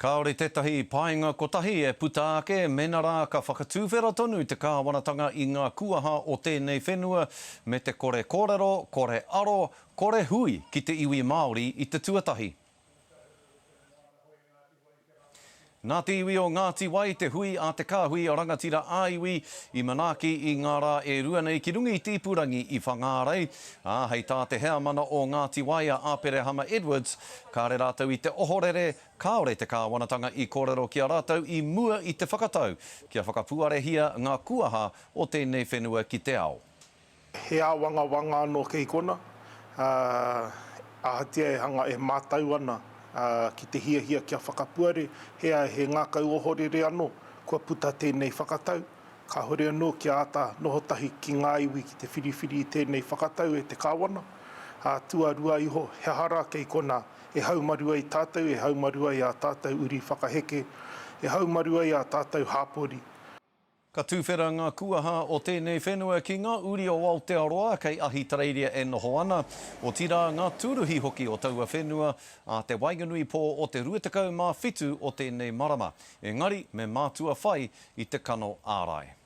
Kāore tētahi painga kotahi e puta ake mēnā rā ka whakatuwhera tonu te kāwanatanga i ngā kuaha o tēnei whenua me te kore kōrero, kore aro, kore hui ki te iwi Māori i te tuatahi. Nā te iwi o Ngāti Wai te hui a te kāhui rangatira ā-iwi i manaaki i ngā rā e rua nei ki runga i te ipurangi i Whangārei, ā, hei tā te heamana o Ngāti Wai a Aperehama Edwards, kāre rātou i te ohorere, kāore te kāwanatanga i kōrero ki a rātou i mua i te whakatau kia whakapuarehia ngā kuaha o tēnei whenua ki te ao. He āwangawanga anō kei kona, ā, ahatia e hanga e mātau ana ki te hiahia kia whakapuare, he ā, he ngākau ohorere anō kua puta tēnei whakatau. Kāhore anō kia āta noho tahi ki ngā iwi ki te whiriwhiri i tēnei whakatau e te Kāwana. Ā, tuarua iho, he aha rā kei konā e haumaru ai tātou, e haumaru ai ā tātou uri whakaheke, e haumaru ai ā tātou hāpori. Ka tuwhera ngā kuaha o tēnei whenua ki ngā uri o Aotearoa kei Ahitereiria e noho ana, otirā ngā tūruhi hoki o taua whenua ā te waenganui pō o te 27 o tēnei marama. Engari me mātua whai i te kano ārai.